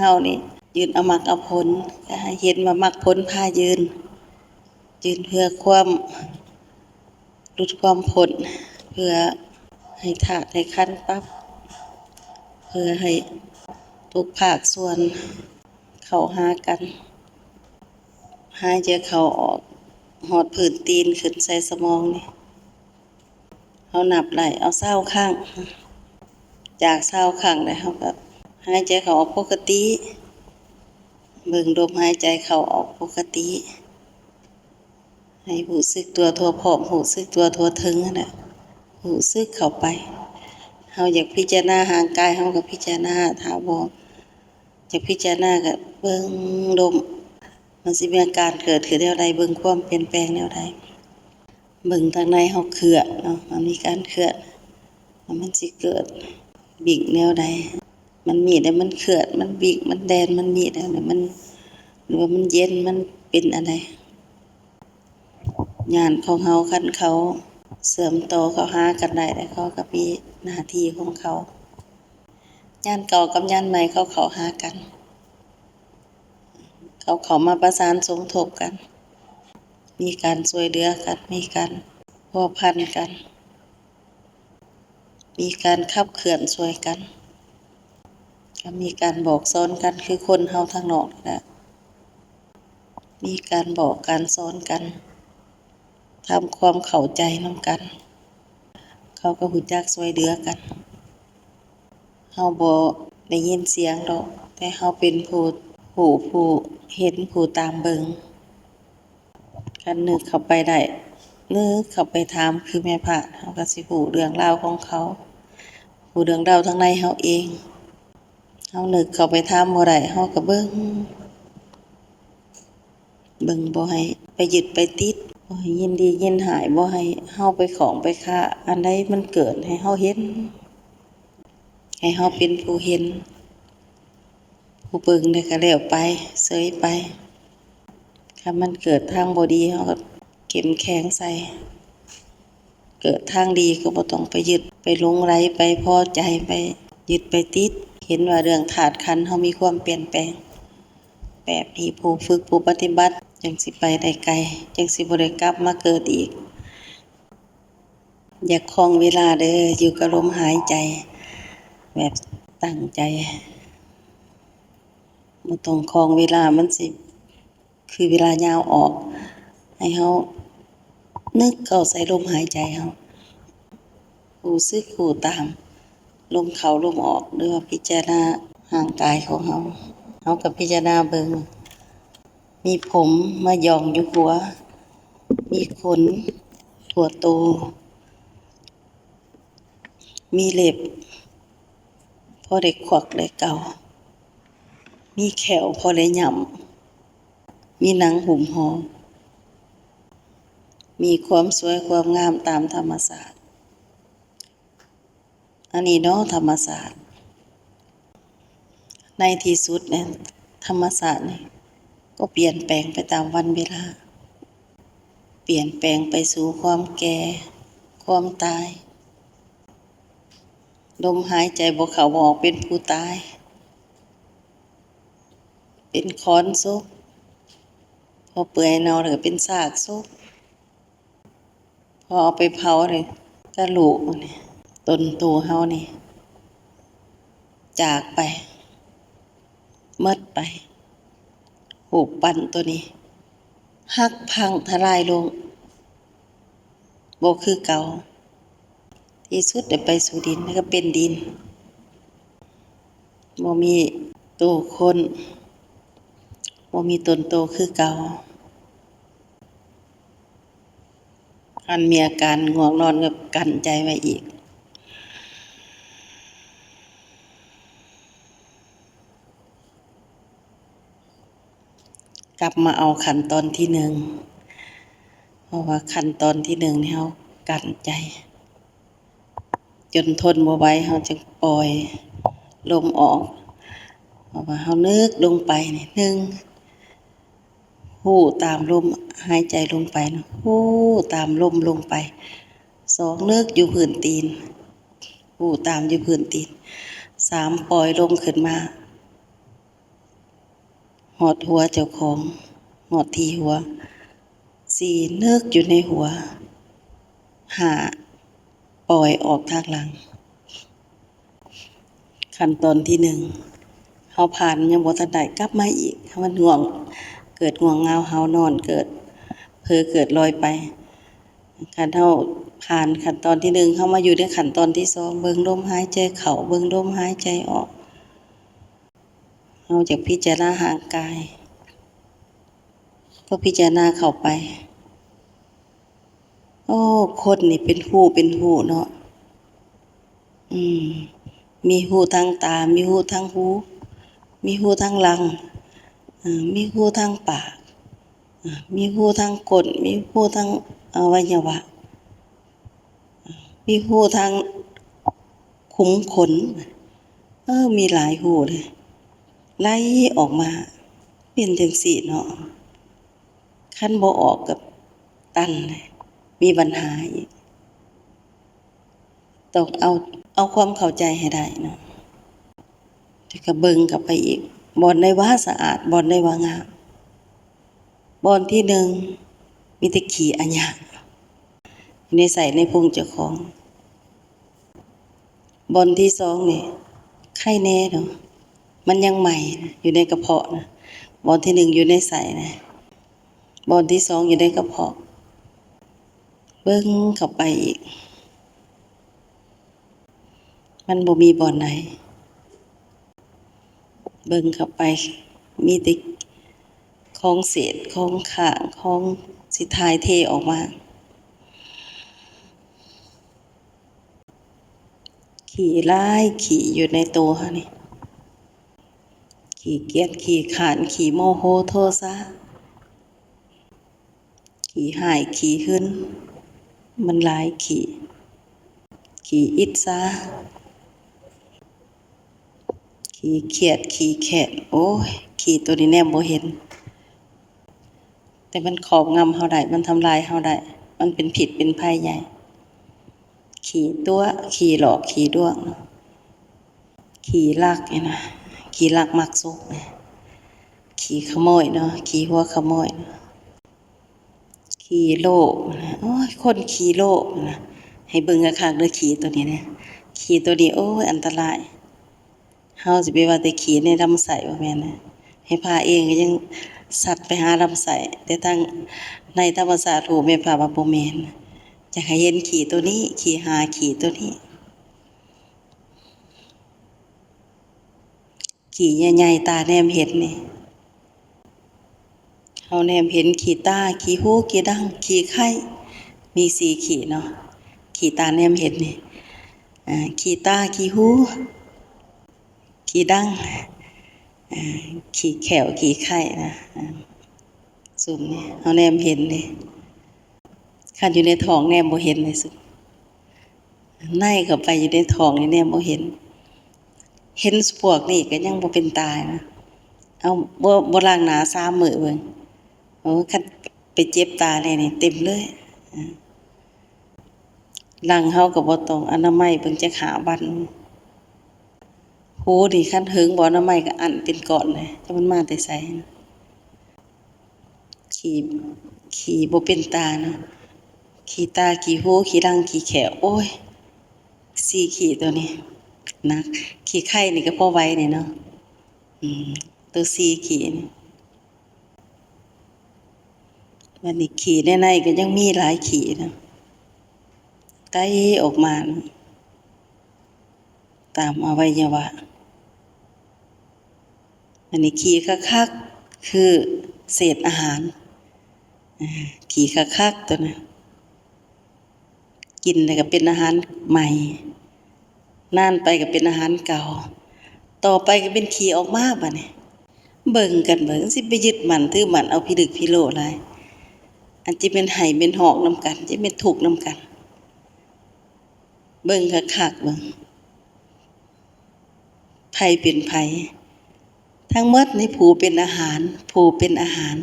ເຮົານີ້ຢືນເອົາມັກເອົາຜົນ ກໍໃຫ້ເຫັນວ່າມັກຜົນພາຢືນ ຢືນເພື່ອຄວາມຫຼຸດຄວາມພົ້ນ ເພື່ອໃຫ້ທາດໃຫ້ຂັນປັບ ເພື່ອໃຫ້ທຸກພາກສ່ວນເຂົ້າຫາກັນ ຫາຍໃຈເຂົ້າອອກ ຮອດພື້ນຕີນຂຶ້ນໃສ່ສະໝອງນີ້ ເຮົານັບໄລ່ເອົາຊາວຄັ້ງ ຈາກຊາວຄັ້ງແລ້ວເຮົາກໍຫາຍໃຈເຂົ້າອອກປົກກະຕິ ເບິ່ງລົມຫາຍໃຈເຂົ້າອອກປົກກະຕິ ໃຫ້ຮູ້ສຶກຕົວທົ່ວພ້ອມ ຮູ້ສຶກຕົວທົ່ວເຖິງຫັ້ນແຫຼະ ຮູ້ສຶກເຂົ້າໄປ. ເຮົາຢາກພິຈາລະນາຮ່າງກາຍ ເຮົາກໍພິຈາລະນາ ຖ້າບໍ່ຢາກພິຈາລະນາກໍເບິ່ງລົມ ມັນຊິມີອາການເກີດຂຶ້ນແນວໃດ ເບິ່ງຄວາມປ່ຽນແປງແນວໃດ ເບິ່ງທາງໃນເຮົາເຄື່ອນເນາະ ມັນມີການເຄື່ອນ ມັນຊິເກີດບິກແນວໃດ ມັນມີແຕ່ມັນເຄື່ອນ ມັນບິກ ມັນແລ່ນ ມັນມີແນວໃດ ມັນ ຫຼືວ່າມັນເຢັນ ມັນເປັນອັນໃດ. ຍານຂອງເຮົາ ຄັນເຂົາເຊື່ອມຕໍ່ເຂົ້າຫາກັນໄດ້ ແລ້ວເຂົາກໍມີໜ້າທີ່ຂອງເຂົາ. ຍານເກົ່າກັບຍານໃໝ່ເຂົາເຂົ້າຫາກັນ ເຂົາເຂົ້າມາປະສານສົມທົບກັນ ມີການຊ່ວຍເຫຼືອກັນ ມີການພົວພັນກັນ ມີການຂັບເຄື່ອນຊ່ວຍກັນ ກໍມີການບອກສອນກັນ ຄືຄົນເຮົາທາງນອກນີ້ແຫຼະ ມີການບອກການສອນກັນ ທຳຄວາມເຂົ້າໃຈນຳກັນ ເຂົາກໍຮູ້ຈັກຊ່ວຍເຫຼືອກັນ. ເຮົາບໍ່ໄດ້ຍິນສຽງດອກ ແຕ່ເຮົາເປັນຜູ້ຮູ້ ຜູ້ເຫັນ ຜູ້ຕາມເບິ່ງ. ຄັນນຶກເຂົ້າໄປໄດ້ ນຶກເຂົ້າໄປຖາມຄືແມ່ພາດ ເຮົາກໍຊິຮູ້ເລື່ອງລາວຂອງເຂົາ ຮູ້ເລື່ອງລາວທາງໃນເຮົາເອງ. ເຮົານຶກເຂົ້າໄປຖາມບໍ່ໄດ້ ເຮົາກໍເບິ່ງ ເບິ່ງ ບໍ່ໃຫ້ໄປຍຶດໄປຕິດ ບໍ່ໃຫ້ຍິນດີຍິນຮ້າຍ ບໍ່ໃຫ້ເຮົາໄປຂ້ອງໄປຄາ ອັນໃດມັນເກີດໃຫ້ເຮົາເຫັນ ໃຫ້ເຮົາເປັນຜູ້ເຫັນ ຜູ້ເບິ່ງໄດ້ກໍແລ້ວໄປ ເຊີຍໄປ. ຄັນມັນເກີດທາງບໍ່ດີ ເຮົາກໍເຂັ້ມແຂງໃສ່ ເກີດທາງດີກໍບໍ່ຕ້ອງໄປຍຶດ ໄປຫຼົງໄຫຼ ໄປພໍໃຈ ໄປຍຶດໄປຕິດ. ເຫັນວ່າເລື່ອງທາດຂັນເຮົາມີຄວາມປ່ຽນແປງ ແບບນີ້ຜູ້ຝຶກຜູ້ປະຕິບັດ ຈັ່ງຊິໄປໄດ້ໄກ ຈັ່ງຊິບໍ່ໄດ້ກັບມາເກີດອີກ. ຢ່າຄອງເວລາເດີ້ ຢູ່ກັບລົມຫາຍໃຈ ແບບຕັ້ງໃຈ ບໍ່ຕ້ອງຄອງເວລາ ມັນຊິຄືເວລາຍາວອອກ. ໃຫ້ເຮົານຶກເຂົ້າໃສ່ລົມຫາຍໃຈເຮົາ ຮູ້ສຶກຮູ້ຕາມລົມເຂົ້າລົມອອກ ຫຼືວ່າພິຈາລະນາຮ່າງກາຍຂອງເຮົາ. ເຮົາກໍພິຈາລະນາເບິ່ງ ມີຜົມມາຢ່ອງຢູ່ຫົວ ມີຂົນທົ່ວໂຕ ມີເລັບພໍໄດ້ຄວັກໄດ້ເກົາ ມີແຂ້ວພໍໄດ້ຫຍ້ຳ ມີໜັງຫຸ້ມຫໍ່ ມີຄວາມສວຍຄວາມງາມຕາມທຳມະຊາດ. ອັນນີ້ເນາະ ທຳມະຊາດ. ໃນທີ່ສຸດແມ່ນທຳມະຊາດນີ້ກໍປ່ຽນແປງໄປຕາມວັນເວລາ ປ່ຽນແປງໄປສູ່ຄວາມແກ່ ຄວາມຕາຍ. ລົມຫາຍໃຈບໍ່ເຂົ້າບໍ່ອອກເປັນຜູ້ຕາຍ ເປັນຂອນສົບ ພໍເປື່ອຍເນົ່າແລ້ວກໍເປັນຊາກສົບ. ພໍເອົາໄປເຜົານີ້ ກະດູກນີ້ ຕົນໂຕເຮົານີ້ ຈາກໄປ ໝົດໄປ. ຮູບປັ້ນໂຕນີ້ ຫັກພັງທະລາຍລົງ ບໍ່ຄືເກົ່າ. ທີ່ສຸດໄດ້ໄປສູ່ດິນ ແລ້ວກໍເປັນດິນ ບໍ່ມີໂຕຄົນ ບໍ່ມີຕົນໂຕຄືເກົ່າ. ຄັນມີອາການງ່ວງນອນກໍກັ້ນໃຈໄວ້ອີກ. ກັບມາເອົາຂັ້ນຕອນທີໜຶ່ງ ເພາະວ່າຂັ້ນຕອນທີໜຶ່ງນີ້ເຮົາກັ້ນໃຈ ຈົນທົນບໍ່ໄຫວ ເຮົາຈຶ່ງປ່ອຍລົມອອກ. ເພາະວ່າເຮົານຶກລົງໄປນີ້ ໜຶ່ງ ຮູ້ຕາມລົມຫາຍໃຈລົງໄປເນາະ ຮູ້ຕາມລົມລົງໄປ. ສອງ ນຶກຢູ່ພື້ນຕີນ ຮູ້ຕາມຢູ່ພື້ນຕີນ. ສາມ ປ່ອຍລົມຂຶ້ນມາ ຮອດຫົວເຈົ້າຂອງ, ຮອດທີ່ຫົວ, ສີ່ ນຶກຢູ່ໃນຫົວ, ຫ້າ ປ່ອຍອອກທາງຫຼັງ. ຂັ້ນຕອນທີໜຶ່ງ ເຮົາຜ່ານ ຍັງບໍ່ທັນໄດ້ກັບມາອີກ, ເຮົາມັນງ່ວງ, ເກີດງ່ວງເຫງົາເຮົານອນ, ເກີດເຜີເກີດລອຍໄປ. ຄັນເຮົາຜ່ານຂັ້ນຕອນທີໜຶ່ງ ເຮົາມາຢູ່ໃນຂັ້ນຕອນທີສອງ ເບິ່ງລົມຫາຍໃຈເຂົ້າ, ເບິ່ງລົມຫາຍໃຈອອກ. ເຮົາຈະພິຈາລະນາຮ່າງກາຍ, ພໍພິຈາລະນາເຂົ້າໄປ, ໂອ້ ຄົນນີ້ເປັນຮູເປັນຮູເນາະ. ອືມ ມີຮູທາງຕາ, ມີຮູທາງຫູ, ມີຮູທາງຫຼັງ, ເອີ ມີຮູທາງປາກ, ເອີ ມີຮູທາງກົ້ນ, ມີຮູທາງອະໄວຍະວະ, ເອີ ມີຮູທາງຂຸມຂົນ, ເອີ ມີຫຼາຍຮູເລີຍ ໄຫຼອອກມາ. ເປັນຈັ່ງຊີ້ເນາະ, ຄັນບໍ່ອອກກໍຕັນ, ມີບັນຫາອີກ. ຕ້ອງເອົາ, ເອົາຄວາມເຂົ້າໃຈໃຫ້ໄດ້ເນາະ, ແລ້ວກໍເບິ່ງເຂົ້າໄປອີກ, ບ່ອນໃດວ່າສະອາດ, ບ່ອນໃດວ່າງາມ. ບ່ອນທີໜຶ່ງ ມີແຕ່ຂີ້ອາຍະ ຢູ່ໃນໄສ້ໃນພຸງເຈົ້າຂອງ. ບ່ອນທີສອງນີ້ ໄຄແນ່ເນາະ, ມັນຍັງໃໝ່ນະ ຢູ່ໃນກະເພາະນະ. ບ່ອນທີໜຶ່ງຢູ່ໃນໄສ້ນະ, ບ່ອນທີສອງຢູ່ໃນກະເພາະ. ເບິ່ງເຂົ້າໄປອີກ, ມັນບໍ່ມີບ່ອນໃດ. ເບິ່ງເຂົ້າໄປ ມີແຕ່ຂອງເສດ, ຂອງຄ້າງ, ຂອງຊິຖ່າຍເທອອກມາ. ຂີ້ຫຼາຍ, ຂີ້ຢູ່ໃນໂຕເຮົານີ້, ຂີ້ກຽດ, ຂີ້ຄ້ານ, ຂີ້ໂມໂຫໂທສະ, ຂີ້ຮ້າຍ, ຂີ້ຫຶງ, ມັນຫຼາຍຂີ້, ຂີ້ອິດສາ, ຂີ້ຄຽດ, ຂີ້ແຄ້ນ. ໂອ້ຍ ຂີ້ໂຕນີ້ແນມບໍ່ເຫັນ, ແຕ່ມັນຄອບງຳເຮົາໄດ້, ມັນທຳລາຍເຮົາໄດ້, ມັນເປັນພິດເປັນໄພໃຫຍ່. ຂີ້ຕົວະ, ຂີ້ຫຼອກ, ຂີ້ລວງ, ຂີ້ລັກນີ້ນະ, ຂີ້ລັກມັກສຸກ, ຂີ້ຂະໂມຍເນາະ, ຂີ້ຫົວຂະໂມຍ, ຂີ້ໂລບ, ໂອ້ຍ ຄົນຂີ້ໂລບນະ. ໃຫ້ເບິ່ງຄັກໆເດີ ຂີ້ໂຕນີ້ນະ, ຂີ້ໂຕນີ້ ໂອ້ຍ ອັນຕະລາຍ. ເຮົາຊິໄປວ່າແຕ່ຂີ້ໃນລຳໄສ້ ບໍ່ແມ່ນນະ, ໃຫ້ຜ່າເອງກໍຍັງສັດໄປຫາລຳໄສ້, ແຕ່ທາງໃນທຳມະຊາດຮູ້ແມ່ນ ຜ່າວ່າບໍ່ແມ່ນ. ຢາກໃຫ້ເຫັນຂີ້ໂຕນີ້, ຂີ້ຫ້າຂີ້ໂຕນີ້, ຂີ້ໃຫຍ່ໆ ຕາແນມເຫັນນີ້. ເຮົາແນມເຫັນຂີ້ຕາ, ຂີ້ຫູ, ຂີ້ດັງ, ຂີ້ໄຄ, ມີສີ່ຂີ້ເນາະ. ຂີ້ຕາແນມເຫັນນີ້, ອາ, ຂີ້ຕາ, ຂີ້ຫູ, ຂີ້ດັງ, ອາ, ຂີ້ແຂ້ວ, ຂີ້ໄຄນະ, ອາ, ຊຸມນີ້ເຮົາແນມເຫັນເດ້. ຄັນຢູ່ໃນທ້ອງແນມບໍ່ເຫັນເດ້. ໃນເຂົ້າໄປຢູ່ໃນທ້ອງນີ້ແນມບໍ່ເຫັນ, ເຫັນພວກນີ້ກໍຍັງບໍ່ເປັນຕານະ. ເອົາ ບໍ່ ບໍ່ລ້າງໜ້າສາມມື້ເບິ່ງ, ໂອ້ ຄັນໄປເຈັບຕາແດ່ນີ້ເຕັມເລີຍ. ຫຼັງເຮົາກໍບໍ່ຕ້ອງອະນາໄມເບິ່ງຈັກຫ້າວັນ. ຫູນີ້ຄັນເຫິງບໍ່ອະນາໄມກໍອັນເປັນກ້ອນເລີຍ, ຈັກມັນມາແຕ່ໃສ. ຂີ້ ຂີ້ບໍ່ເປັນຕານະ, ຂີ້ຕາ, ຂີ້ຫູ, ຂີ້ດັງ, ຂີ້ແຂ້ວ, ໂອ້ຍ ສີ່ຂີ້ໂຕນີ້ໜັກ. ຂີ້ໄຄນີ້ກໍພໍໄຫວແດ່ເນາະ, ອືມ ໂຕສີ່ຂີ້ນີ້. ບັດນີ້ຂີ້ໃນໃນກໍຍັງມີຫຼາຍຂີ້ນະ, ໄຕອອກມານະ. ຕາມອະໄວຍະວະ. ອັນນີ້ຂີ້ຄັກໆ ຄືເສດອາຫານ, ອາ ຂີ້ຄັກໆ ໂຕນັ້ນ, ກິນແລ້ວກໍເປັນອາຫານໃໝ່, ນານໄປກໍເປັນອາຫານເກົ່າ, ຕໍ່ໄປກໍເປັນຂີ້ອອກມາ. ບາດນີ້ເບິ່ງກັນເບິ່ງ, ຊິໄປຍຶດໝັ້ນຖືໝັ້ນເອົາພິລຶກພິໂລຫຼາຍ, ອັນຈະແມ່ນໄຫ້ແມ່ນຮ້ອງນຳກັນ, ຈະແມ່ນທຸກນຳກັນ. ເບິ່ງຄັກໆ ເບິ່ງ ໃຜເປັນໃຜ? ທັງໝົດນີ້ຜູ້ເປັນອາຫານ, ຜູ້ເປັນອາຫານ,